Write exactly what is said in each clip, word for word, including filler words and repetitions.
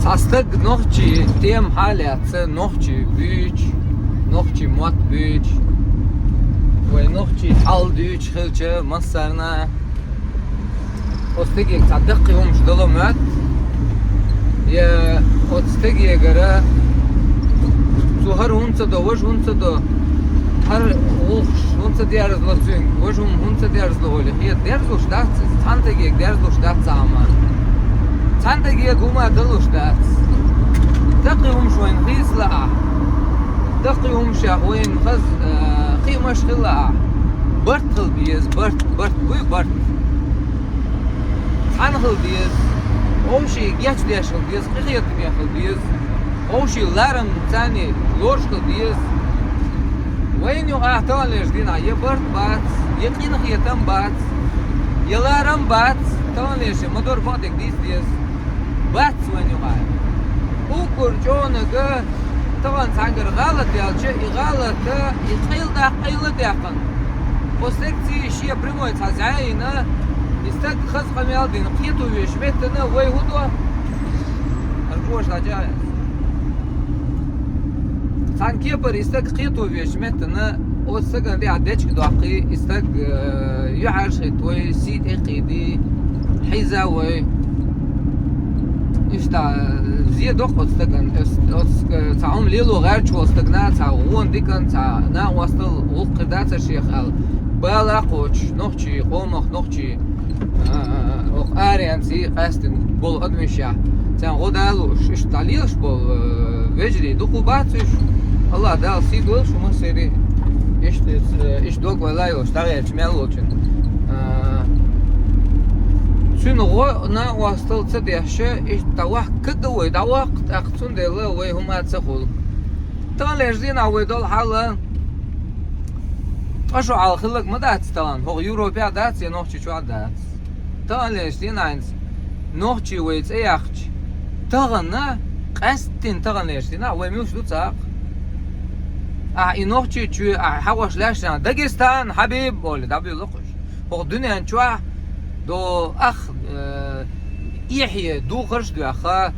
Цхьа стаг нохчийн тема хьалаьцна, нохчий буьйцу, нохчийн мотт буьйцу, вай нохчийн хьал дуьйцуш хилча массарна, оцу стагега цхьа даккхий хӀумаш дало моьтту, я оцу стагегара цо хӀара хӀунда ца до, важа хӀунда ца до, хӀара гӀуллакхаш хӀунда ца дерзало цуьнга, важа хӀума хӀунда ца дерзало олий, хета дерзалуш дац иза, цхьана стагега дерзалуш дац цхьа хӀума. Цхьана стагега хӀума далуш дац. Даккхий хӀумаш вайна хийца лаахь, даккхий хӀумашех вайна хаза, а, кхиамаш хила лаахь, барт хила беза, барт, барт буй, барт. Цхьаьна хила деза, вовшийн гечдеш хила деза, къинхетаме хила деза, вовшийн ларам царна лоруш хила деза. Вайна юкъахь таханлерчу дийнахь я барт бац, я къинхетам бац, я ларам бац, таханлерчу ма-дарра бакъдерг дийца деза. Бац вайна юкъахь. Уггар чӀогӀаниг тахана цхьаьнгара гӀалат яьлча, и гӀалат, и къайладаккха къайладаьккхина. Оцу стага шен прямой цхьа зӀе йина, и стаг хаза къамел дина, кхето везачу меттана вай хӀун до? Аш боша дӀачӀагӀ яц. Цхьана кепара и стаг кхето везачу меттана, оцу стагана тӀехь дечиг доккхий, и стаг, э, юьхьӀаьржа хӀитта вай, сий тӀе а кхийдий, хьийза вай. Иштта, зе доккху оцу стагана. Ас, оцу, э, цхьа хӀума лело гӀерташ волу стагана, цхьа гӀо дикана, цхьа накъостал гӀуллакх хир дацара шех аьлла, бала а кхочуш, нохчийн къомах, нохчийн, а, а, а, оха аренца къаьстина болу адамашехь, царна гӀо далуш, иштта дӀалелаш болу, э, вежарий дукха бац уьш. АллахӀ Дала сий дойла шун массеран. Иштта, э, иштта дог вай ла йолуш, дӀагӀерташ мел волчун. А, цуьнан гӀо накъостал ца деш, иштта дӀаваккха а вай, дӀаваккха, тӀаккха цундела вай хӀума ца хуьлу. Таханлерчу дийнахь вай долу хьал, ткъа шо хьалха хилларг ма дац тахана, хӀокху Европехь а дац, я Нохчийчохь а дац. Таханлерчу дийнахь хӀинца нохчий вай цӀе яьккхича, тахана, къаьсттина таханлерчу дийнахь вай муьлш ду ца хаьа. Ахь и Нохчийчоь ахь хьагӀош лаьшна, Дагестан, Хьабиб, олий, дӀабуьйлу-кх уьш. ХӀокху дуьнен чохь до ах, э, эхье духарш а доьхна,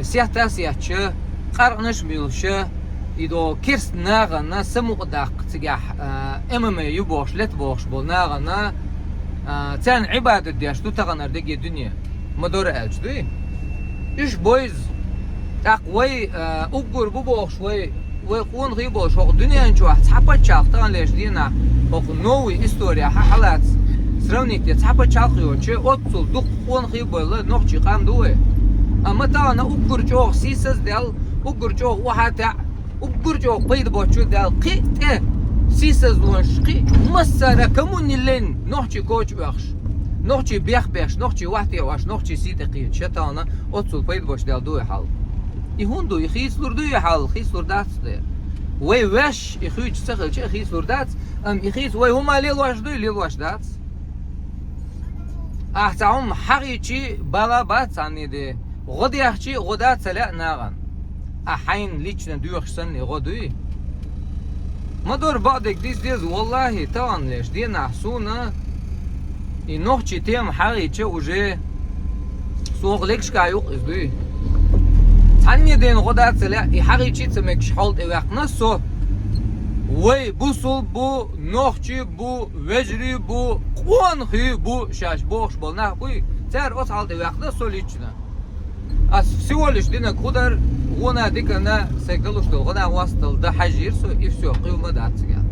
сетта а сетташ, къаркъанаш а муьйлуш, и до керста нахана самукъадаккха цигахь, э, ММА ю бохуш, лета бохуш болу нахана, э, царна Ӏибадат деш ду таханара дерриге дуьне. Ма-дарра аьлча дуй? Уьш бойза. ТӀаккха вай, э, уггар бу бохуш вай, вай къонахий болуш, хӀокху дуьнен чохь цхьа пачхьалкх таханлерчу дийнахь, хӀокху новый историяхь хьалаца сравнить де цхьа пачхьалкх йоцуш, оццул дукха къонахий а болу нохчийн къам ду вай. Амма тахана уггар чӀогӀа сийсаз а даьлла, уггар чӀогӀа охьа а таьӀна, уггар чӀогӀа пайда боцуш а даьлла, кхин а тӀе сийсазлонаш, кхин а массара а, кому не лень, нохчийн коча оьхуш, нохчийн бех беш, нохчийн вахте Ӏаш, нохчийн сий тӀе кхеташ, тахана оццул пайда боцуш даьлла ду вай хьал. И хӀунда ду? И хийцалур дуй и хьал? Хийцалур дац дера. Вай ваьш и хуьйцуш ца хилча, и хийцалур дац, амма и хийца вай хӀума лелош дуй? Лелош дац. Ахь цхьа хӀума хьахийчий, бала бац цхьанне де, гӀо дехчий, гӀо дан ца лаьа нахана. Ахь хьайна лично доьхуш санна и гӀо дуй? Ма-дарра бакъдерг дийца деза, валлахӀи, таханлерчу дийнахь суна и нохчийн тема хьахийча уже, со хӀокху легашкахь ю-кх иза дуй. Цхьанне дена гӀо дан ца лаьа, и хьахийча а ца мегаш хьол тӀе ваьккхина со. Вай бусулба бу, нохчий бу, вежарий бу, къонахий бу шаьш бохуш болу нах буй, цара оцу хьал тӀе ваьккхина со лично. Ас всего лишь динарг хӀун дара, гӀо а, дика а, сайга далуш долу гӀо а, накъостал дан хьаьжира со, и всё, кхин хӀума дац цигахь.